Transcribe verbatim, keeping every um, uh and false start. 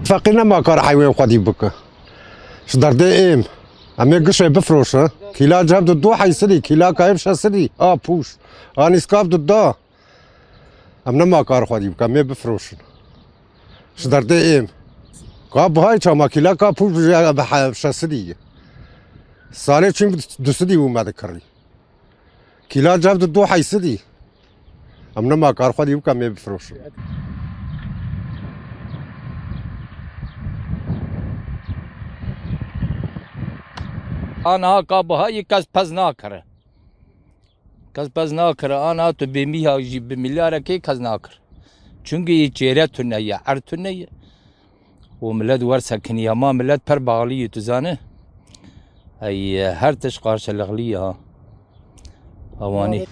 Feqîr nema kar heywên xwedî bike. Ji derdê êm. Em ê gişê bifroşin. Kîla cev du du heysinî, kîla kayib şesinî. A pûş. A nîskav du da. Em nema kar xwedî bike, em ê bifroşin. Ji derdê êm. Ka bihay çama kîla ka pûş şesinî ye. Salê çîn du sidî û me dikirî. Kîla cev du du heysidî. Em nema kar xwedî bike, em ê bifroşin. Ana ka bihayî kes pez nakire. Kes pez nakire. Ana tu bêmîha jî bi milyarekê kes nakir. Çunkî çêre tune ye, erd tune ye. û millet wer sekiniye. Ma millet per bağlı ye, tu zane. Ey, her tişt karşılıklı ye ha. Awanî.